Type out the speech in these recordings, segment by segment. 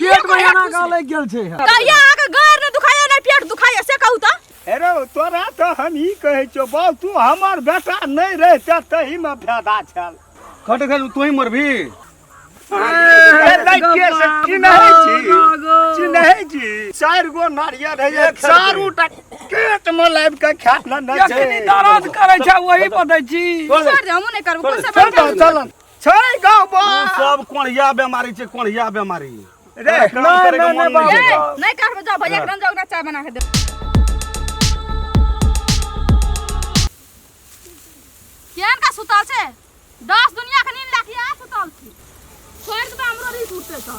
पेट में एना का लागि गेल छै। कहिया अहाँके गैर नहि दुखाइया, नहि पेट दुखाइया, से कहू तऽ। अरे तोरा तऽ हम ई कहै छियौ बाउ, तू हमर बेटा नहि रहिते तहीमे फायदा छल। खट खट तू ही मरबी। लड़के से चिन्है छी, चिन्है छी। चारि गो नारियल है, चारू टा पेट में लाबि कऽ खा लेने छै। जखनी दर्द करै छै वही पर दै छी। छोड़ दे, हमहूँ नहि करबो। कोन सब चल चल छै गाँव बा। सब कोढ़िया बेमारी छै, कोढ़िया बेमारी रे। काम नहि, करे के नहि, मन नहि, नहि ए, छै। नहि काटबो, जाओ भैया के जाओ, ओकरा चाय बना के दे। केहन का सुतल छै, 10 दुनिया के नींद लाखी आ सुतल छी। छोड़ देबै हमरो रीस उठते। तऽ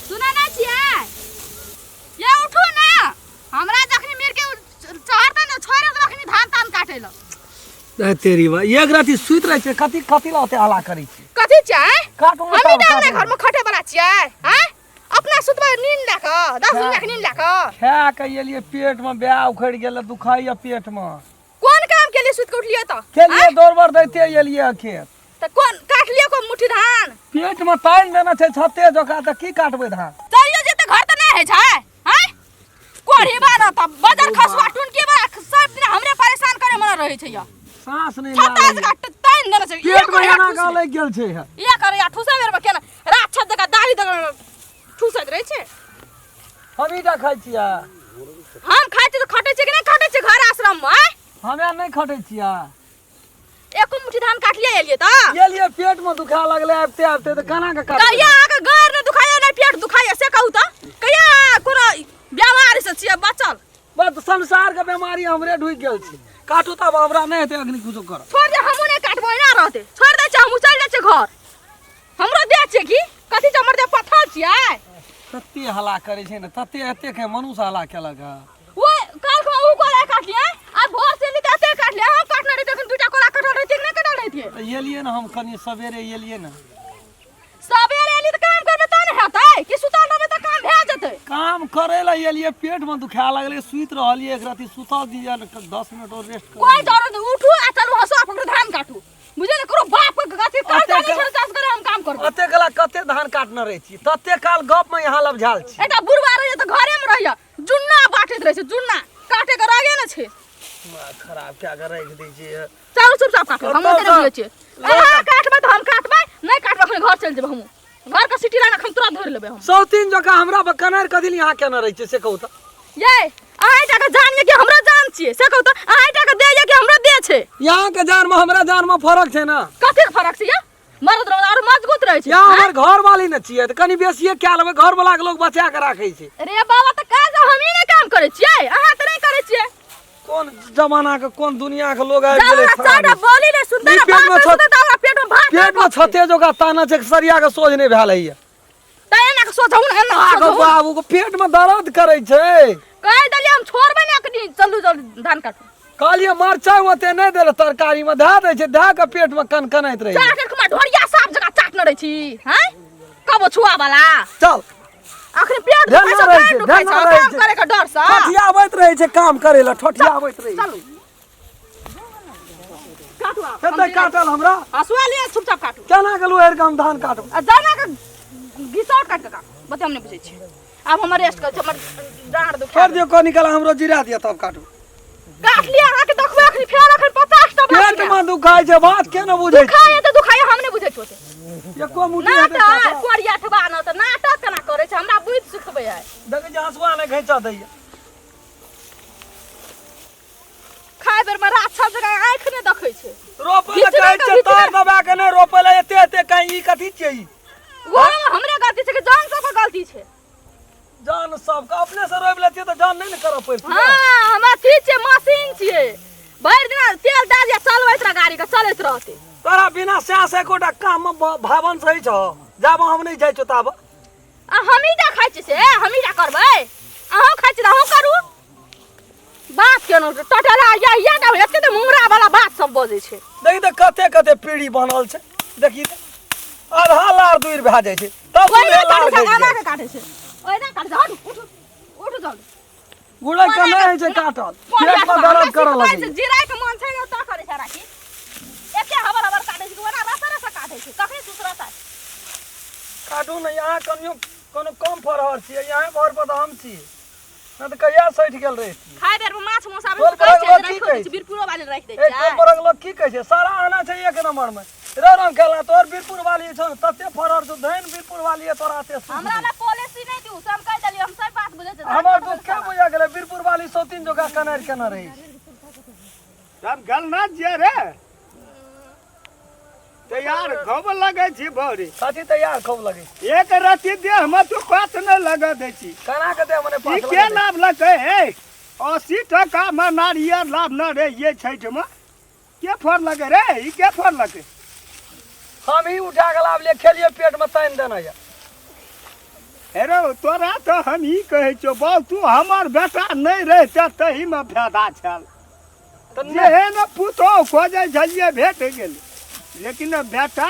सुनै नहि छियै? ये उठू ना। हमरा जखनी मीर के चढ़तै ने, छोड़ि देबै अखनी धान तान काटै लए। ए तेरी बा, एक राति सुति रहै छै, कथी कथी ला ओते हल्ला करै छी? कथी छियै? काटू। हमही तऽ अपना घर में खटे वाला छियै आँय? अपना सुतबै नींद लए कऽ, 10 दुनिया के नींद लए कऽ। खा के एलियै, पेट में ब्याह उखड़ि गेल, दुखाइया पेट में। कोन काम के लिए सुति के उठलियै तऽ? खेलियै दौड़ बर दैते एलियै खेत। तऽ कोन काटलियै कोन मुट्ठी धान? पेट में तानि देने छै छते जकाँ, तऽ की काटबै धान? चलियो जेतै घर तऽ नहि होइ छै आँय? कोढ़ी बारह तऽ बजर खसुआ टुनकी बड़ा सब दिन हमरे परेशान करे मना रहै छै। यऽ साँस नहि छत्ता लागैए। जकाँ तानि देने छै। पेट में इहे एना करे कऽ लागि गेल छै। इहे करे आ ठुसै बेर में केना राक्षस जकाँ दाढ़ी दऽ ठुसैत रहै छै। हमही टा खाइ छियै? हम खाइ छियै तऽ खटै छियै कि नहि खटै छियै घर आश्रम में आँय? हमे नहि खटै छियै? एको मुट्ठी धान काटलियै एलियै तऽ? एलियै, पेट में दुखा लगलै आबिते आबिते, तऽ केना के काटबै? कहिया अहाँके गैर नहि दुखाइया, नहि पेट दुखाइया, से कहू तऽ? कहिया कोनो बेमारी से छियै बचल? बस संसार के बेमारी हमरे ढुकि गेल छै। काटू तब, हमरा नहि हेतै अग्नि कुछो करब। छोड़ दे, हमहूँ नहि काटबो, एना रहतै। छोड़ दै छियै, हमहूँ चलि जाइ छियै घर। हमरो दे छियै की कथी छै? हमर देह पत्थर छियै? तते हल्ला करै छै ने, तते एते के मनुष्य हल्ला केलक हँ। ओ काल्हि खुमा ऊ कोला काटलियै आ भोर से एली तऽ एते काटलियै। हम काटने रहियै तखन दूटा कोला कटल रहितै कि नहि कटल रहितै? तऽ एलियै ने हम कनि सवेरे एलियै ने। सबेरे एली तऽ काम करबै तऽ ने हेतै, कि सुतल रहबै तऽ काम भए जेतै? काम करे ला एलियै, पेट में दुखा लगलै, सुति रहलियै। एक राति सुतल दियै, 10 मिनट और रेस्ट कर। कोई जरूरत नहीं, उठू आ चलू, हंसुआ पकड़ू, धान काटू। बुझलियै ने? ककरो बाप के अथी काज अते जानै के- छै, चास करे हम काम करबै। अते कला कते धान काटने रहै छी, तते काल गप में यहाँ लबझाल छी। एकटा बुढ़वा रहैया तऽ घरे में रहैया, जुन्ना बाँटैत रहै छै। जुन्ना काटे के रहे ने छै। माँ खराब कए के राखि दै छियै। चलू चुपचाप काटू, हम ओते नहि बुझै छियै। अहाँ काटबै तऽ हम काटबै, नहि काटबै अखन घर चलि जेबै हमहूँ। घर के सिटी लाइन अखन तुरंत धरि लेबै हम। सौतीन जकाँ हमरा पर कनारि कथी लए यहाँ केने रहै छियै, से कहू तऽ? ये अहाँ टा के जान ये कि हमरा जान छियै, से कहू तऽ? अहाँ टा के दे ये कि हमरा दे छै? यहाँ के जान में हमरा जान में फर्क छै ने। कथी के फर्क छै? ये मर्द रह और मजबूत रहै छै। यहाँ हमर घर वाली ने छियै तऽ कनि बेसिए कए लेबै। घर वाला के लोग बचा के राखै छै। अरे बाबा, तऽ काज हमही नहि काम करै छियै, अहाँ तऽ नहि करै छियै। कोन जमाना के कोन दुनिया के लोग आबि गेलै। जब चारिटा बोली नहि सुनतै ई ने, पेट में बात नहि सुनतै तऽ हमरा पेट में भात पेट में छते जोगा ताना छै, सरिया के सोझ नहि भेल हैया। तऽ एना के सोचहु ने, एना आगो सोचहु। बाबू के पेट में दर्द करै छै। कहि देलियै हम छोड़बै ने अखनी। चलू जल्दी धान काटू। कहलियै मरचाइ ओते नहि देल, तरकारी में धए दै छै, धए के पेट में कनकनाइत रहै। चाट के ढोरिया साफ जगह चाटने रहै छी हैं, कबो छुआ वाला। चल। अखनी पेट ध्यान दुखाइ छै, रहै छै, पेट दुखाइ ध्यान छै, रहै काम छै। करे के डर से ठठियाबैत रहै छै, काम करे लए ठठियाबैत रहै छै। चलू काटू आब। हेतै काटल हमरा? हँसुआ लिअ, चुपचाप काटू। केना गेलू हेर के हम धान काटू? आ जाना के घिसौट काटि के काटू। बते हम नहि बुझै छियै। आब हमर रेस्ट करै छी, हमर डाँड़ दुखा। छोड़ि दियौ, कनी काल हमरो जिरा दिअ तब काटू। काट लिअ, अहाँके देखबै अखनी फेर अखन 50 टा बात। पेट में दुखाइ छै, बात के ने बुझै? दुखाइ तऽ दुखाइ, हम नहि बुझै छी ओते। एको मुट्ठी हेतै नाटक काटल? कोरिया ठबा न तऽ नाटक केना करै छै, हमरा बुझि सिखबै आइ। देखै छी हँसुआ नहि घैंचा दैया। खाय बेर में राक्षस जकाँ आँखि नहि देखै छै। रोपै लए घिचने कहै के छै घिचने। तार दबा के नहि रोपै लए, एते एते कहीं। ई कथी छियै ई? ओहोमे हमरे गलती छै कि जन सबके गलती छै? जान सबके अपने से रोपि लेतियै तऽ जान नहि ने करऽ पड़ितै। हाँ, हम अथी छियै, मशीन छियै, भरि दिना तेल दए दिअ, चलबैत रह गाड़ी के, चलैत रहतै। तोरा बिना सएह से एकोटा काम मे भावन सही छौ, जाब हम नहि जाइ छौ ताब। आ हमही टा खाइ छियै से हमही टा करबै? अहूँ खाइ छियै तऽ अहूँ करू। बात केना टटला या या टा एते तऽ मुंगरा वाला बात सब बजै छै। देखी तऽ कते कते पीढ़ी बनल छै, देखी तऽ आधा लार दूर भए जाइ छै तब ओहिना दूरे लार काटै छै, घटि एना जाइ के छै। काटै छै, ओहिना काटै छै। हट, उठू उठू जल्दी। गुड़ै के नहि होइ छै काटल, पेट मे दर्द करऽ लगैए। जिराय के मन छै ने तऽ करै छै। राखी एते हबर हबर काटै छै, ओना रसा रसा काटै छै, कखनी सुसरता। काटू ने यहाँ कनियो कोनो कम फरहर छियै यहाँ घर पर तऽ हम छी नहि तऽ कहिया सठि गेल रहिती। खाय बेर में माछ मौस आबै टोल छै, कहै परक छियै लोक जे की राखि कहै दै छै? छै, बीरपुरो वाली राखि दै ए छै। टोल परक लोक की कहै छै? सारा आना छै एक नंबर में रे रंग खेला तोहर बीरपुर वाली छौ ने तते फरहर छौ धैन बीरपुर वाली है तोरा एते सुख हमरा दै। लए पॉलिसी नहि दियौ से हम कहि देलियै, हम सब बात बुझै छियै। हमर दुख के बुझा गेलै? बीरपुर वाली सौतीन जोका कनारि केना रहै छै। तब गल ना छियै रे तैयार खूब लगै छी भौरी। कथी तैयार खूब लगै छै? एक रत्ती देह में तू पात नहि लगऽ दै छी। केना के देह मने ई पात के लगै छै? लाभलकै हे? 80 टका में नारियर लाभने रहियै छठि में, के फोड़लकै रे? ई के फोड़लकै? हम ही उठा के लाबलियै, खेलियै पेट में तानि देने यऽ। हे रौ तोरा तऽ हम ई कहै छियौ बाउ, तू हमर बेटा नहि रहिते तहीमे फायदा छल। तऽ जेहन पुतोहु खोजै छलियै भेट गेलै, लेकिन बेटा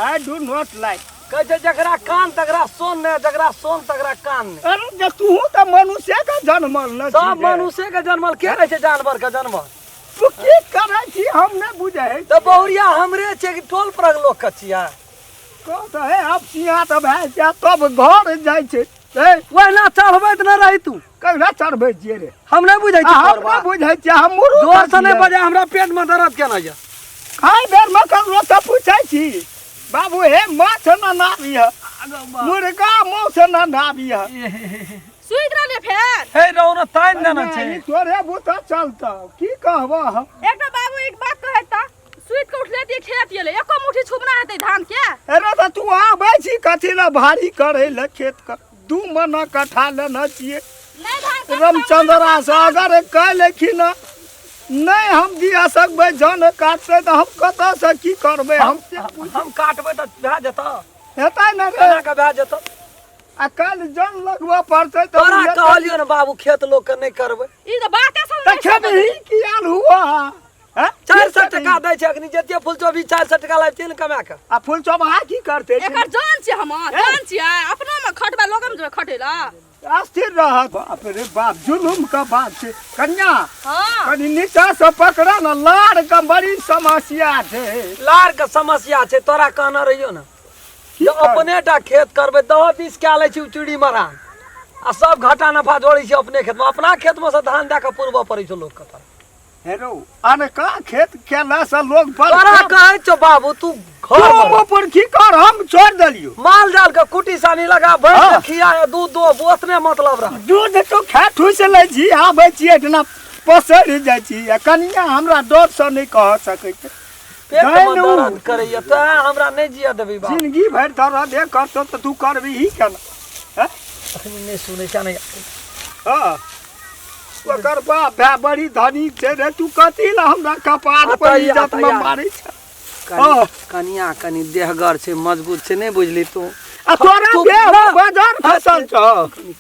I do not like. कहै छै जकरा कान तकरा सोन नहि, जकरा सोन तकरा कान नहि। अरे जे तूहू तऽ मनुष्यके जनमल ने छी सब रे। मनुष्य के जनमल के रहै छै? जानवर के जनमल। तू की करै छी हम नहि बुझै। तऽ बहुरिया हमरे छै कि टोल परक लोक के छियै? कह तऽ हे आब सिया तऽ भए जायत तब घर जाइ छै। हे ओहिना चढ़बैत नहि रही तू। कहिना चढ़बै छियै रे? हम नहि बुझै आ छी हम तोहर नहि बात। बुझै छियै, हम मूर्ख जोर से नहि छियै। बजे, हमरा पेट में दर्द केना यऽ। खाय बेर में ककरो से पूछै छी बाबू हे माछ न नाबिह, मुर्गा मांस न नाबिह। सुति रहलियै फेर। हे रौ ने तानि देने छै। ई तोरे बुता चलतौ, की कहबह हम। एकटा बाबू एक बात कहै तऽ सुति के उठले तऽ खेत गेलै, एको मुट्ठी छुबना हेतै धान के? अरे तऽ तू आबै छी कथी लए भारी करै लए खेत के? 2 मना कट्ठा लेने छियै नहि धान कटतै। रामचंद्रा से अगर कह लेखिन नहि हम दिया सकबै, जन काटतै तऽ हम कतऽसँ की करबै हम? हम काटबै तऽ भए जेतौ? हेतै ने रे? केना के भए जेतौ? आ काल्हि जन लगबऽ पड़तै तऽ तोरा कहलियौ ने बाबू, खेत लोक के नहि करबै। ई तऽ बाते सब तऽ खेबही की आलू? हैं? 400 टका दै छै अखनी, जते फूल चोभी 400 टका लाबितियै ने कमा के। आ फूल चोभा की करतै? एकर जान छियै, हमर जान छियै, अपनो में खटबै लोगम जेबै खटै ला। अस्थिर रहत। बाप रे बाप, जुलुम के बात छै कन्या। हाँ। कनि नीचा से पकड़ा ने, लाड़ के बड़ी समस्या छै। लार के समस्या छै, तोरा कहने रहियो ने की जे कर- अपने टा खेत करबै, 10 20 कए लै छी चिड़ी मरान आ सब घाटा नफा जोड़ै छै अपने खेतमे, अपना खेतमे से धान दए कऽ पुरबऽ पड़ै छै लोकके तोरा। हे रौ, अनका खेत केला से लोग पर तोरा कहै छौ बाबू, तू घर तू में रह। ऊपर की कर, हम छोड़ देलियो। माल जाल के कुटी सानी लगा भैंस हाँ। के खिया या दूध दो, ओतने मतलब रह। दूध तो खा ठूस लै छी, आबै छी एहिठिना पसरि जाइ छी आ कनिया हमरा डर से नहि कह सकै छै। पेट में धैन उ। दर्द करैया तैं हमरा नहि जिया देबी बाबू। जिंदगी भरि दर्द करतौ तऽ तू करबही केना? हैं? अखनी नहि सुनै छै नहि। हाँ, ओकर बाप भाय बड़ी धनी छै रे, तू कथी लए हमरा कपार पर अतैया, इज्जत में अतैया। मारै छै? हाँ। कनिया कनि देहगर छै, मजबूत छै, नहि बुझली तू। आ तोरा तू- देह ना। बाजार खसल छौ?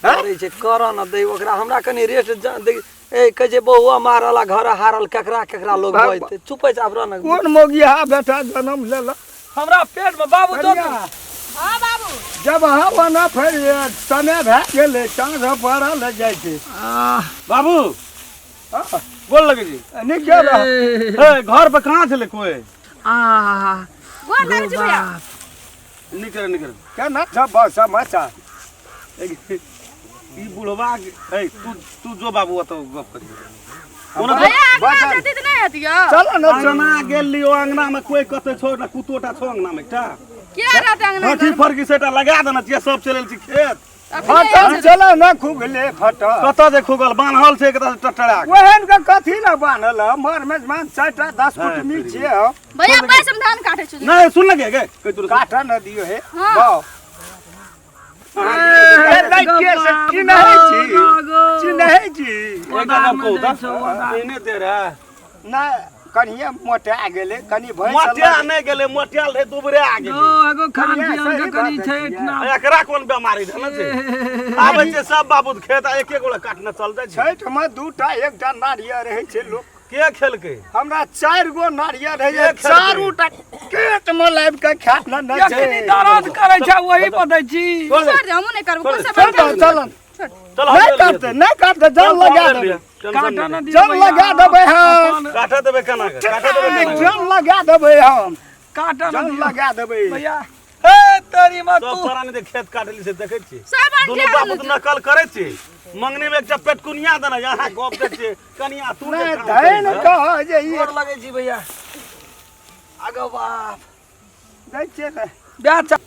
हैं? करै छै, करऽ न दै ओकरा, हमरा कनि रेस्ट दे। ए कहै छै बहुआ मारल आ घर हारल, केकरा केकरा लोग भाग- बजतै? चुपै चाप रह न। कोन मोगिया बेटा जन्म लेलक हमरा पेट में बाबू जो। कनिया, हाँ बाबू। जब हम ना फेर समय भए गेलै, साँझ पड़ल जाइ छै। बाबू। हाँ, गोल लगे जी। नीके रह। ए, घर पर कहाँ छलै कोई? गोर लागै छी भैया। निकल निकल। केना छ बस समाचार? ई बुढ़वा के- ए तू तू जो बाबू ओतऽ गप करी कोनो। भैया अंगना बाजार। जैती तऽ नहि हेतियो। चल न चल। अंगना गेल लियो, अंगना में कोई कते छौ ना, कुत्तोटा छौ अंगना में एकटा। के रहतै अंगना? फटी फरकी सेटा लगा देने छियै, सब चलि छी खेत। फटल चल न, खुगले फटल। कतऽ जे खुगल बान्हल छै एकटा टटरा के। ओहन के कथी ने बान्हल है? मर मेजमान 4टा 10 कुटमी छियै हम। भैया पैसा में धान काटे छी। नहीं सुन लगे गे कहि तोरा। काटऽ न दियौ हे। हाँ। बाउ। ए, नहि के से चिन्है छी, चिन्है छी? एकटा गप कहू तऽ एहने दे रहे। नहि, कनिये मोटा गेलै कनि भैंस। मोटिया नहि गेलै, मोटियाल रहै दुबरे आ गेलै। एगो खान कनिया पियन के सही कनि बात छै है। एहिठिना। एकरा कोन बेमारी धन छै? आबै छै सब बाबू खेत आ एक एक गोला काटने चल जाइ छै। छठि मे 2टा 1टा नारियर रहै छै लोक। के खेलकै? हमरा 4 गो नारियर रहै के खेलकै? चारू टा खेत मे लाबि कऽ खा लेने छै। एखनी दर्द करै छै वही पर दै छी। छोड़ दे। छोड़ दे, हमहूँ नहि करबो कोइ चल सब। चल। चल। नहि काटतै, नहि काटतै, जल लगा देबै। काटऽ न दियौ जल भैया। लगा देबै हम। काटऽ देबै केना के? काटऽ देबै केना के? जल लगा देबै हम। काटऽ न जल दियौ लगा देबै भैया। ए हे तोरी माँ सब तू प्राणी जे खेत काटली से देखै छी सब दुनू अंठिया बाबू नकल करै छी मंगनी में एकटा पेटकुनिया देने यहाँ गप दै छियै कनिया तू जे नहि काम धैन करै छह। कह जे ई गोर लगै छी भैया आगो बाप दै छियै ने ब्याह चल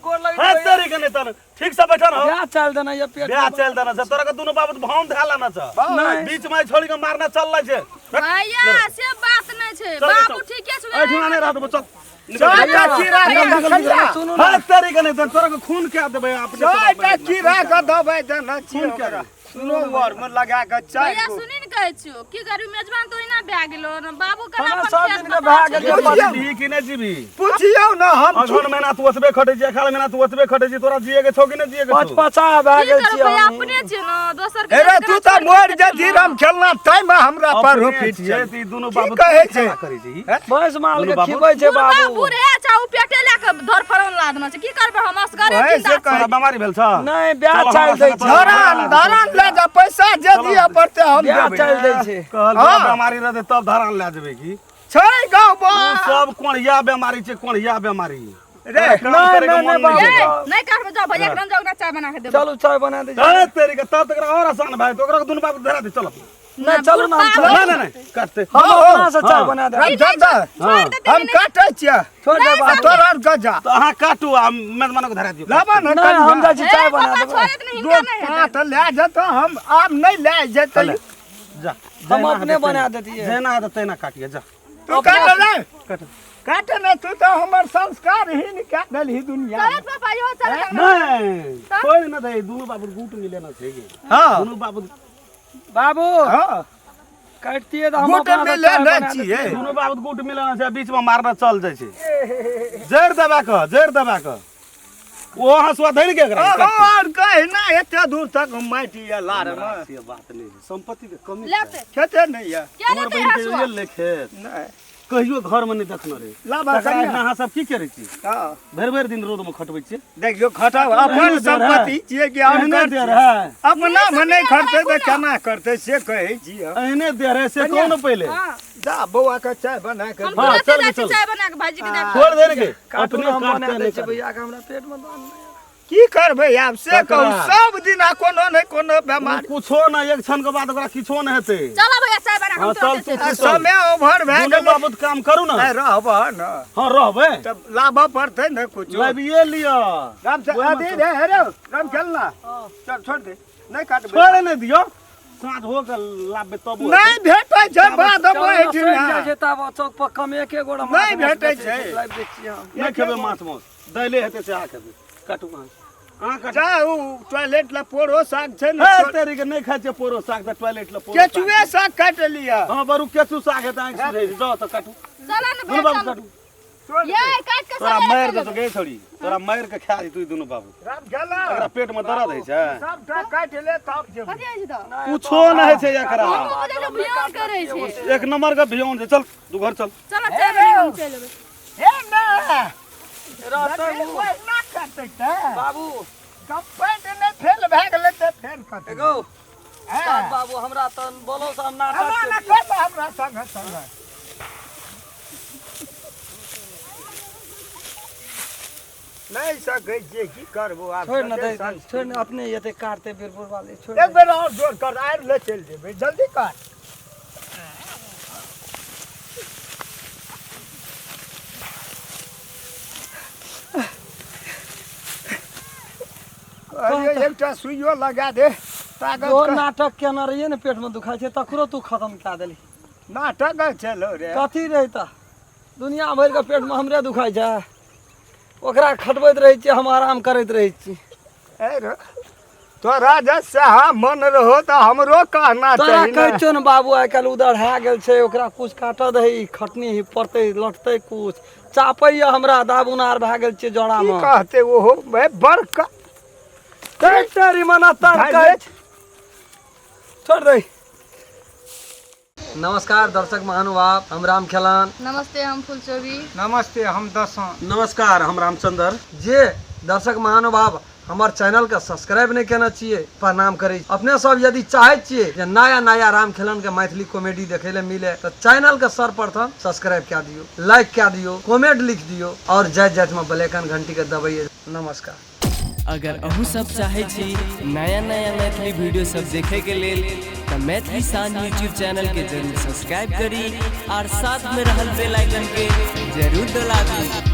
गोर लगै हे छी भैया। तोरी के नहि तन ठीक से बैठल हो ब्याह चल देना ये पेट ब्याह चल देना छै तोरा के दुनू बाबू भाउन धए लेना छै नहि। बीच में छोड़ी के मारना चल छै भैया से बात नहि छै चल, बाबू चल। ठीके छै एहिठिना नहि रहत चल चारिटा कीड़ा के खैया सुनू ना हे तोरी के नहि तन तोरा के खून के देबै अपने चारिटा कीड़ा के दबाइ देने छियै खून के ओकरा सुनो वर में लगा के चारि भैया गो सुनी ने कहै छियौ की करबी मेजबान तो ओहिना भए गेलो ने बाबू केना हमरा अपन सब खेत दिन के पथा भए छै। गेल बुझियौ। जीवी कि नहि जीवी पुछियौ ने हम अगहन महीना तू ओतबे खटै छी अखाड़ महीना तू ओतबे खटै छी तोरा जिए के छौ कि नहि जिए के पाँच छौ पचा भए की गेल करबै छी भैया हम। अपने छियै ने दोसर के अरे केना तू तऽ छोड़ि मरि देतै जेती ने? राम खेलना ताहिमे हमरा पर अपने फिट छियै छै तऽ ई दुनू की बाबू कहै छै? खेला करै छी भैंस माल के दुनू बाबू। खिबै छै बुढ़बा बाबू बूढ़े छै उ पेटे लए के धरफड़न लादना छै की करबै हम असगरे वएह से जिंदा कहै तोरा बीमारी भेल छौ नहि ब्याह चल, चल हमरा दै संगे छै धरान धरान लए जा पैसा जे दिअ पड़तै हम ब्याह देबै चल दै छै कहल हाँ। बीमारी रहतै तब धरान लए जेबै की छै गाँव उ सब कोढ़िया बेमारी छै कोढ़िया बेमारी रे काम नहि, करे के नहि, मन नहि, नहि ए, छै। नहि काटबै जाओ भैया के जाओ ओकरा चाय बना के देबै चलू चाय बना दै छी ए, तेरी के तब तकरा और आसान भाई तो ओकरा के दुनू बाप धरा दे चलो नहि चलू ना हम नहीं नहीं नहीं काटते हम अपना से चाय हाँ। बना दे राम दादा हाँ। हम काटै छियै छोड़ दे आ बाबू तोरा आर गजा तो अहाँ काटू आ मेजबान के धरा दियौ लाबा ने नहि हम जाइ छी ए, चाय बना पापा देबै छोड़े तऽ दो हिनका नहि हेतै पाँच लए जेतौ हम आब नहि लए जेतै चल, जा हम अपने बना देतियै। जेना हेतै तेना काटिए जा तू काट ले काट काट ने तू तऽ हमर संस्कारहीन कए देलही दुनिया चलत पापा यो चलत नहीं छोड़ न दे दुनू बाबू गुट मिले ना छै हाँ दुनू बाबू बाबू हाँ काटतियै तऽ हम गुट अपना से मिले चाय ने बना छियै देतियै। दुनू बाबू गुट मिले ना छै बीच में मारना चल जाइ छै जड़ दबा के जड़ दबा के ओ हंसुआ धरि के एकरा अहाँ आर कहिना एते दूर तक माटि यऽ लार मे से बात नहीं है संपत्ति के कमी लेते खेते नहि यऽ के हमर लेते बहिन के हसुआ ये ले खेत नहि कहियो घर में नहीं देखने रहे लाबा तकरा कनिया। एहिना अहाँ सब की करै छी हँ भरि भरि दिन रोड में खटबै छियै देखियौ खटाउ अपन एहने देर है। संपत्ति छियै कि और एहने कर देर है अपना मे नहि खटतै तऽ केना करतै से कहै छी हम। एहने देर है से कहू ने पहिले हाँ जा बौआ के चाय बना के हम हाँ, तुरंते चल, जाइ छी चल। चाय बना के भाईजी के दे छोड़ दे रे काटू अपने ना, हम बना काटते दै नहीं छियै भैया के हमरा पेट में दान नहि की करबै आब से कहू ककरा? सब दिना कोनो ने कोनो बेमारी कुछो ना एक क्षण के बाद ओकरा किछो नहि हेतै चलो भैया चाय बना के हाँ, हम तुरंते चल, चलि आ समय ओभर भए दुनू गेलै बाबू काम करू ना नहि रहबह ने हाँ रहबै तब लाबऽ पड़तै ने कुछो लाबिए लिअ राम से ओहिमे अभी रे हे रे राम खेलना चल छोड़ दे नहि काटबै छोड़े नहि दियौ साँझ हो के लाबबै तब नहि भेटै छै बाद चलू ना, एहिठिना सड़ि जाइ छै ताबे चौक पर कम एके गोड़ा माछ नहि भेटै छै। लाबि दै छियै हम। नहि खेबै माछ मांस दाइले हेतै से अहाँ खेबै काटू अहाँ अहाँ काटू जा उ टॉयलेट ला पोरो साग छै ने हे तेरी के नहि खाइ छियै पोरो साग तऽ टॉयलेट लए पोरो साग। केचुए साग काटि लिअ हँ बरू केचू साग हेतै आँखि सुझै छै जाउ तऽ काटू चलो ने दुनू भैया बाबू चलो काटू ये काट के तोरा सब मारि देतौ गे छौड़ी तोरा मारि के खा जेतौ ई दुनू बाबू राम खेला एकरा पेट में दर्द होइ छै सबटा काटि ले तब जेबै कथी होइ छै तऽ कुछो नहि होइ छै एकरा हम बुझै छै भियान करै छै एक नंबर के भियौन छै चल तू घर चल चलो चाय बना के हम चलि एबै हे ने रहतै उ। ओहिना करतै तऽ बाबू कम्पैंट नहि फेल भए गेलै तऽ फेर कतै एगो साथ बाबू हमरा तऽ बोलो से हम नाटक हमरा केलियै। ने करबै हमरा संगे संगे नहि सकै छियै की करबो आब छोड़ न दे संस्कृत। छोड़ न अपने एते काटते बेर बुढ़वा ले छोड़ एक दे। बेर और जोर कर आरि ले चलि जेबै जल्दी कर कहलियै एकटा सुइयो लगा दे ताकत जो के- नाटक केने रहियै ने पेट में दुखाइ छै तकरो तू खत्म कए देली नाटक चलो रे कथी रहै तऽ दुनिया भरि के पेट में हमरे दुखाइ छै ओकरा खटबैत रहै छियै हम आराम करैत रहै छी ए रे, तोरा जे सएह मन रहो तऽ हमरो कहना तोरा चाही कहै ने छियौ ने बाबू आइ काल्हि उधर भए गेल छै ओकरा कुछ काटऽ दही खटनी ही पड़तै लटतै कुछ चापैया हमरा दाबुन आर भए गेल छै की जड़ामे कहते ओहो बे बड़का तेरी मना तर भाई कहै छै। छोड़ दे नमस्कार दर्शक महानुभाव हम राम खेलान नमस्ते हम फुलचोबी नमस्ते हम दसों नमस्कार हम रामचंद्र जे दर्शक महानुभाव हमर चैनल के सब्सक्राइब नहीं केने छियै, प्रणाम करै छी। अपने सब यदि चाहै छियै जे नया नया राम खेलन के मैथिली कॉमेडी देखे ले मिले तऽ चैनल के सर्वप्रथम सब्सक्राइब कए दियौ, लाइक कए दियौ, कमेंट लिख दियौ और जाइत जाइत में बेल आइकन घंटी के दबैयै। नमस्कार। अगर अहूँ सब चाहै छी नया नया मैथिली वीडियो सब देखे के लेल तऽ मैथिली शान यूट्यूब चैनल के जरूर सब्सक्राइब करी और साथ में रहल बेल आइकन के जरूर दबाबी।